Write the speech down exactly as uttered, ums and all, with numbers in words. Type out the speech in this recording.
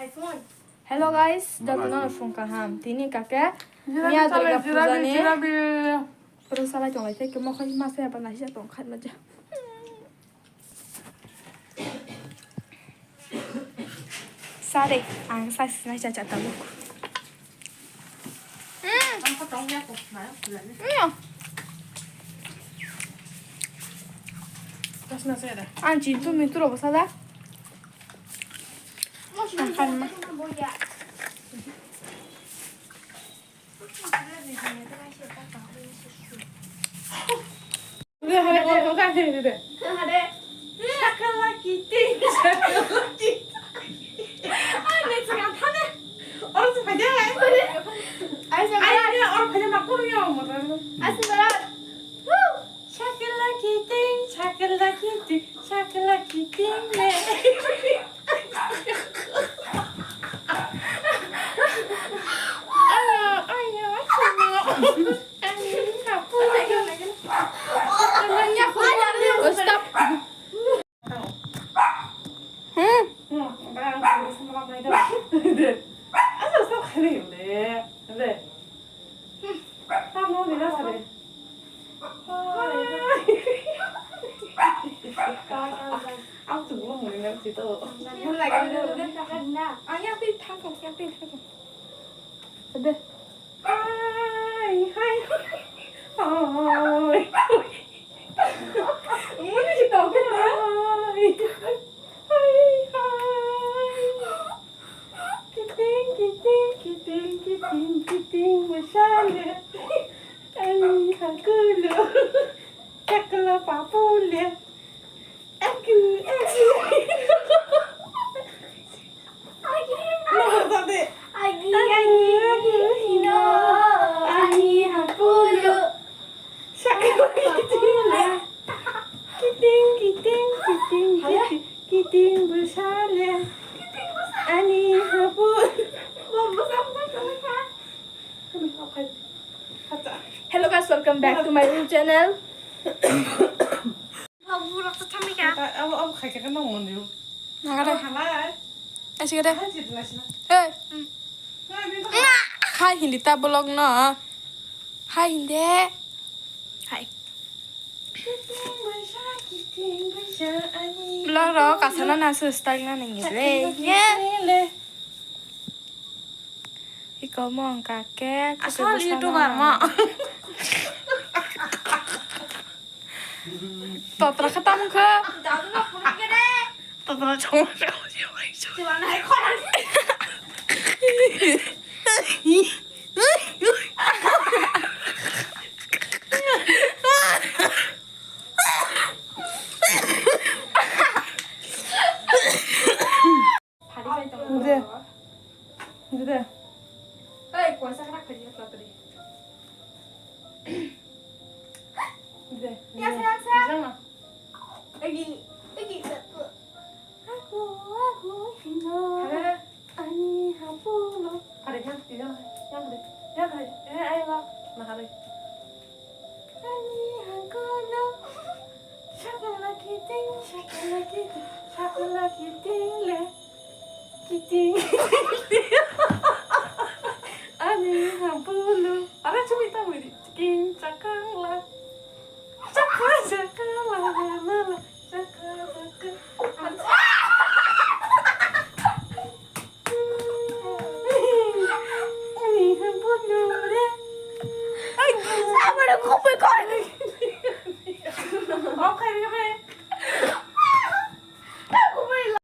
Hello guys, jotono sung kaham. Tini kake Miya Durga Puja ni pura salai tong lai, tei kemo khai masa apa nasi tong khat maja. Sare, ang sa sinai cha cha tabuk. Ang chintu mintu robo sada. Ang kan ma. Sakala kiting, sakala kiting, sakala kiting le. Ayo, ayo, ayo. Ayo, kapu. Stop. Hmm. Hmm, bang, bang, bang, bang, bang. Asa, stop, kali, le. Le. Tamo ni na sare. Ang tu mo ni na sito. Ang yang ti thang kong, yang ti thang kong. Ade. Hai, hai. Hai. Hai, hai. Kiting, kiting, kiting, kiting, kiting, masale. Ani hakulu. Chakla papule. Aku, aku. Agi, agi, agi, agi, no. Ani hakulu. Sakala kiting le. Kiting, kiting, kiting, kiting, kiting, busale. Ani hapu. Hello guys, welcome back to my YouTube channel. Abo, abo khai khe nang mon dio. Nagara. Halai. Asi gede. Hai, jit na sina. Hey. Hai, bin. Hai, hindi ta vlog no. Hai, hindi. Hai. Vlog ro kasana na su style na nang le. Iko mo wngkha khe, asal YouTuber mo. Totra khe tamo khe. Totra chong chong chong chong. Dede. Dede. Hey, kuasa kena kerja tuh tadi. Dede. Ya, sayang, sayang. Bisa nggak? Lagi, lagi satu. Aku, aku, hino. Ada. Ani hapulo. Ada yang, yang, yang ada. Yang ada. Eh, ayo lah. Nah, ada. Ani hapulo. Sakala kiting, sakala kiting, sakala kiting le. Kiting. Ani hapulo. Ada cumi tahu ini. King cakang lah. Cakang, cakang lah, lah, lah.